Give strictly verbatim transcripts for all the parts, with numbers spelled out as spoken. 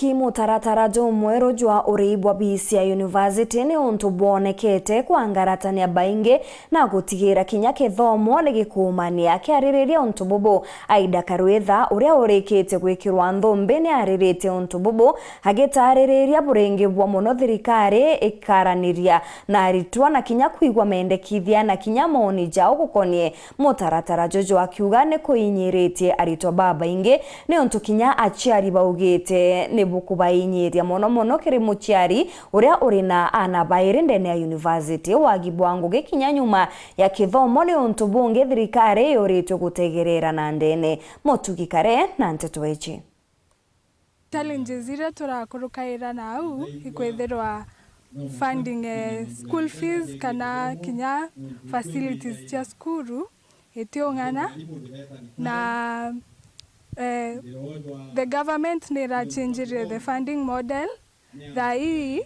Ki mutaratara jumweru jwa urii bwa fees ya university ni untu bwonekete kwangaratania baingi na gutigira kinya kithomo ni gikuumania. Akiaririria untu bubu, Aida Karwitha, uria urikitie gwikirwa nthumbi, ni ariritie untu bubu, agitaririria buringi bwa mono thirikari ikaraniria na aritwa na kinya kwigua mendekithia na kinya moni jao gukonie mutaratara juju, akiuga ni kuinyiritie aritwa babaingi, niuntu kinya aciari baugite ni bukubainyiria mono mono kiri muciari uria uri na aana bairi ndene ya university. Wagi bwa ngugi kinya nyuma ya kithomo ni untu bungi thirikari yuritwe gutegerera na ndene. Mutugi Kare na nteto iji. Challenges iria turakurukaira nau ikwithirwa funding, eh, school fees kana kinya facilities cia cukuru itiung'ana, na, eh, the government ni irachinjirie the funding model. Thaa ii,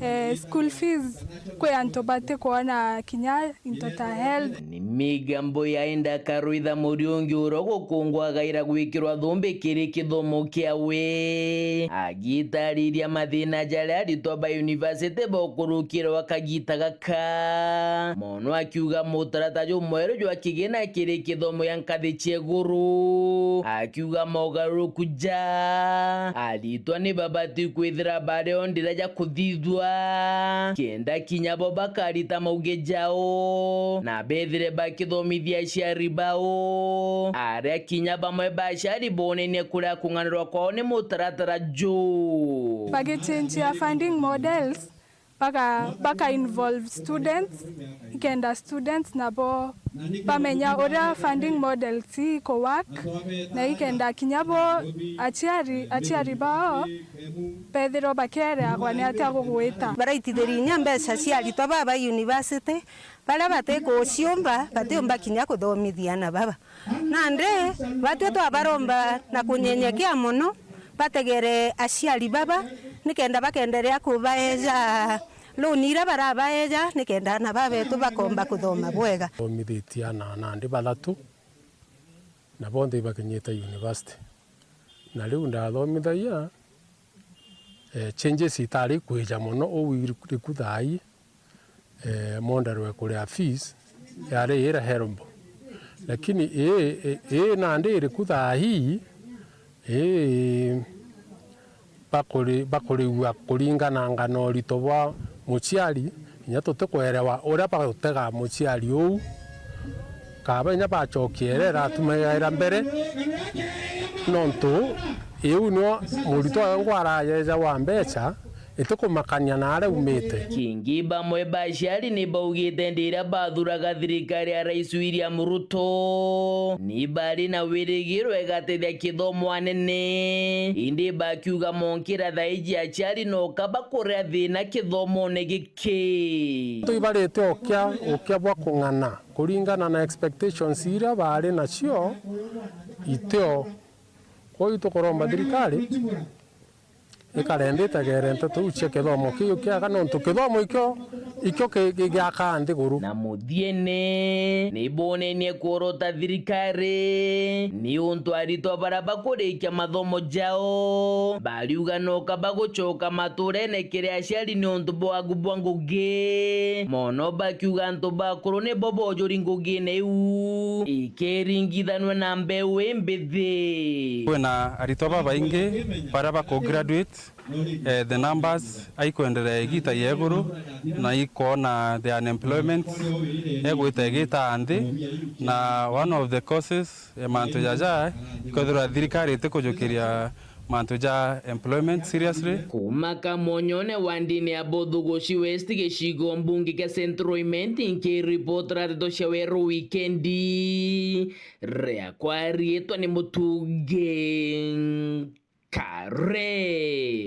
eh, school fees kwi antu batikwona kinya into ta health. Ni migambo ya Aida Karwitha Muriungi uria gukungwagaira gwikirwa thumbi kiri kithomo kiawe, agitariria mathina jaria aritwa ba university bokurukirwa kagita gaka, mono akiuga mutaratara jumweru jwa kigina kiri kithomo ya nkathi cia iguru, akiuga mogaruruku ja aritwa ni babati kwithira bari o ndira ja kuthithua, kenda kinya bo bakarita mauge jao, na bethire bakithomithia aciari bao, aria kinya bamwe ba aciari bonenie kuria kung'anirwa kwao ni mutaratara juu. Bagichinjia funding models, baka, baka involve students, ikenda students nabo bamenya uria funding models iko work, na ikenda kinya bo aciari, aciari bao bethirwa bakereagwa ni atia gugwita. Baraitithiria inya mbeca cia aritwa baba university, baria batikuciumba, batiumba kinya kuthomithia aana baba. Nandi batwi twabaromba na kunyenyekea mono, bategere aciari baba, nikenda bakenderea kubaeja loan iria barabaeja, nikenda aana babetu bakomba kuthoma bwega. Thomithitie aana nandi bathatu, na bonthe ibakinyite university. Na riu ndathomithagia, eh, changes itari kwija mono uu iriku thaa ii, eh, model ya kuria fees yari ira HELB. Lakini ii, ii, ii nandi iriku thaa ii, ii bakuri-, bakurigua kuringana na urito bwa muciari, kinya tutikwerewa uria bagutega muciari uu, kaba inya bacokia iria iratumagaira mbere, nontu iu nio muritwa wengwa arayeja wa mbeca, itikumakania na aria umite. Kingi bamwe ba aciari ni baugite ndi iria bathuraga thirikari ya Rais William Ruto, ni bari na wirigiro igatethia kithomo anene, indi bakiuga monkira thaa iji aciari no kaba kuria thina kithomone giki. Tuibarite ukia, ukia bwa kung'ana kuringana na expectations iria bari nacio itio. Kwou tukuromba thirikari ikarenda itegere nteto iu cia kithomo kiu kiaga, nontu kithomo ikio, ikio ki-, ki-, giakaa nthiguru. Na muthiene, ni bonenie kuorota thirikari niuntu aritwa baria bakurikia mathomo jao bariuga no kaba gucoka maturene kiri aciari niuntu bwa wagu bwa ngugi, mono bakiuga antu bakuru nibo bojuri ngugine iu ikiringithanua na mbeu imbithi. Kwina aritwa babaingi baria baku graduate, eh, the numbers aikwenderea igita ya iguru, na ikwona the unemployment egwita igita nthi, na one of the causes, eh, mantu jaja ikwethirwa thirikari itikujukiria mantu ja employment seriously. Kuuma Kamonyone wa ndini ya Bothuguci West, gicigo mbunge kia Central Imenti, nkiripotera ndeto cia Weru Wikendi, riakwa riitwa ni Mutungi Kare.